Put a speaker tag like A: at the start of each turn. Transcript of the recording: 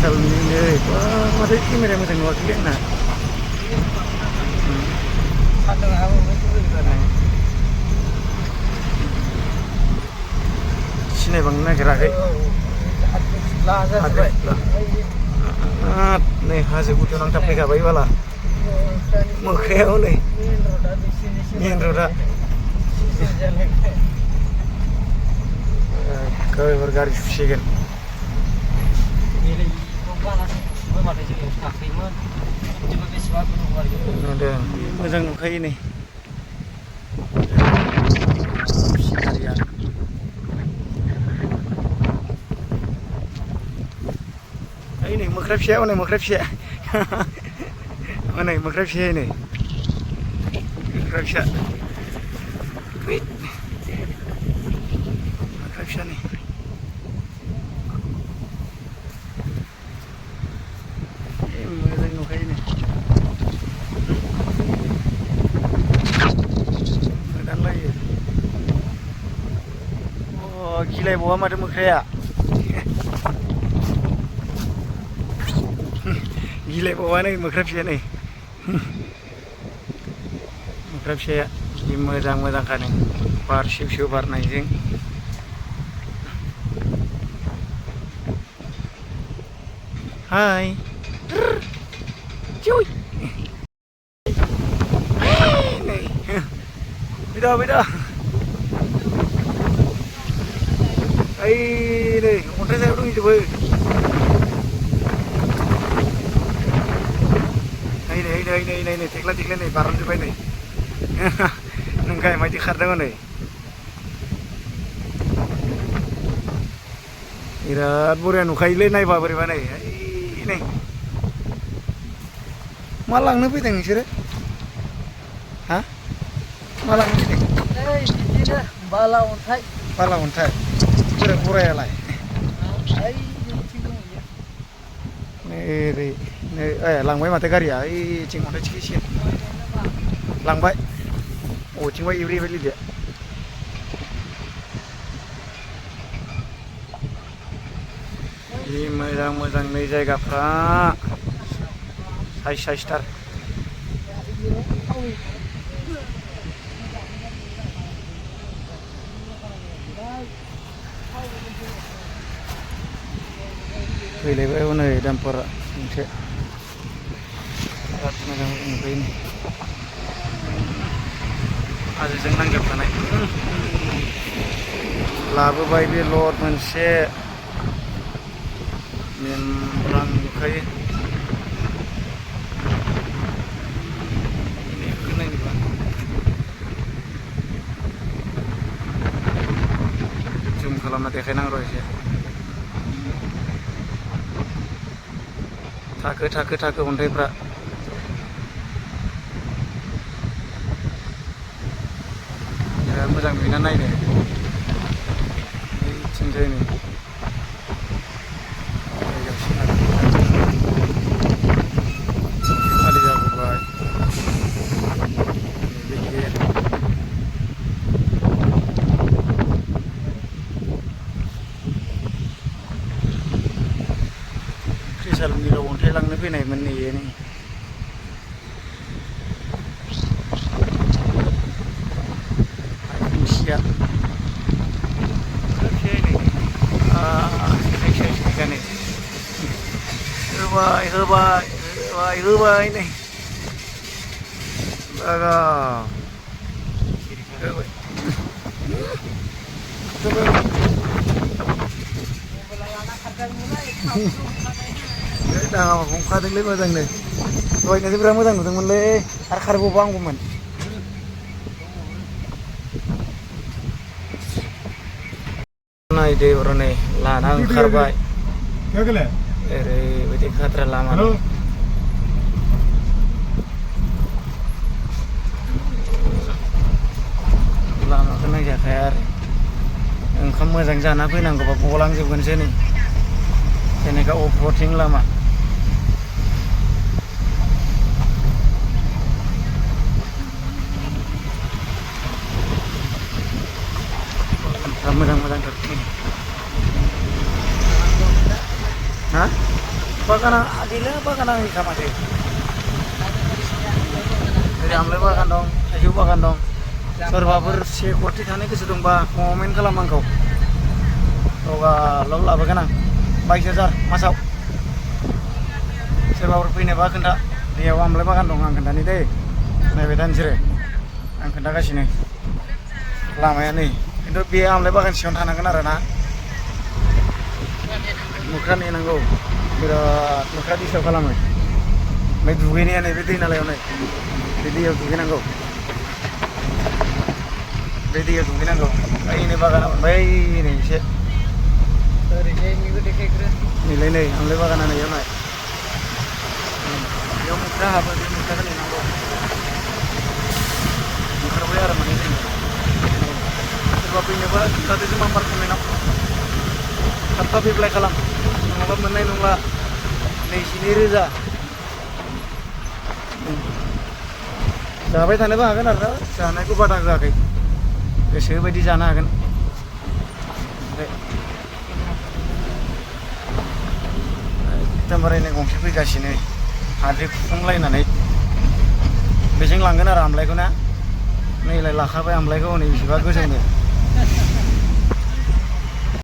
A: Trisalनि wah माथो camera मोजां नुवाखैलै आंना सिनायबांनो नागिराखै नै हाजो गुदियाव नांथाबफैखाबाय बाला मोख्रायाव नै मेन रडआ एखेबारे गारि सुसिगोन मोजां नुखायो नै सिनारिया ओइ नै मोख्रा फिसाया हनै मोख्रा फिसाया हनै मोख्रा फिसाया नै मोख्रा फिसा मोख्रा फिसा नै मोजां नुखायो नै मोदानलायो अ गिलायबावा माथो मोख्राया गिलायबावा नै मोख्रा फिसाया नै मोख्रा फिसाया जि मोजां मोजांखा नै बार सिउ सिउ बारनायजों हाय नै फैदा फैदा ओइ नै अन्थाइ सायाव दंजोबो नै थेख्ला थेख्ला नै बारलांजोब्बाय नै नोंखाय मायदि खारदों हनै बिराद बरिया नुखायोलै नायबा बोरैबा नै नै मा लांनो फैदों नोंसोरो हा मा लांनो फैदों
B: बिदिनो बाला अन्थाइ
A: बोरै गरायालाय नै ओरै नै लांबाय माथो गारिया ओइथिं अन्थाइ थिखिसिम लांबाय अबेथिंबा एब्रेबाय लिदो जि मोजां मोजां नै जायगाफ्रा साइसथार फैलायबाय हनै दामफोरा मोनसे बिराद मोजां नुखायो नै हाजोजों नांजाबखानाय लाबोबाय बे लड मोनसे मेमब्रां नुखायो जुम खालामना देखायनांगौ एसे थाखो अन्थाइफ्रा बिराद मोजां नुयोना नायनो ओइथिंजाय नै खालि जाबोबाय त्रिसाल मिलाव अन्थाइ लांनो फैनायमोन नैयो नै खुसिया नै होबाय नै दाङा हमखादोंलै मोजांनो दहायनोसो बिराद मोजां नुदोंमोनलै आरो खारबावबा हामगौमोन नायदो र' नै लाना ओंखारबाय ओरैबायदि खाद्रा लामा लामाखौ नायजाखाया आरो ओंखाम मोजां जाना फैनांगौबा गलांजोबगोनसो नै जेनेका अफरथिं लामा मोजां मोजांथार हा Bagana gila bagana sama sih. Dari amle bagan dong, aju bagan dong. Sorbabur sekuriti थानाय गोसो दंबा कमेन्ट खालाम आंखौ. Toga lo लाबोगोन आं 22,000 मासाव. सोरबाफोर फैनोबा खोन्था. बेयाव आमलाय बागान दं आं खोन्थानि दै. नायबाय था नोंसोरो. आं खोन्थागासिनो. लामाया नै. खिन्थु बे आमलाय बागान सिङाव थानांगोन आरो ना. मोख्रा नेनांगौ. बिराद मोख्रा दिस्टार्ब खालामो. ओमफ्राय दुगैनाया नैबे दै नालायाव नै. बे दैयाव दुगैनांगौ. बे दैयाव दुगैनांगौ. ओइनै बागाना मोनबाय नै एसे.
B: ओरैजायनिबो देखायग्रो
A: नैलाय नै आमलाय बागाना नैयाव नाय. बेयाव मोख्रा हाबो बे मोख्राखौ नेनांगौ. ओंखारबाय आरो माने जोङो. सोरबा फैनोबा खोन्थादो जों माम्बार कमेन्टआव. थाब थाब एप्लाइ खालाम. नङाबा मोननाय नंला. 22,000 जाबाय थानोबो हागोन आरो जानायखौ बादा होआखै. गोसो बायदि जानो हागोन. एकदमबारे नै गंसे फैगासिनो हाद्रि खुफुंलायनानै बेजों लांगोन आरो आमलायखौ ना नैलाय लाखाबाय आमलायखौ नै बेसेबा गोजौनो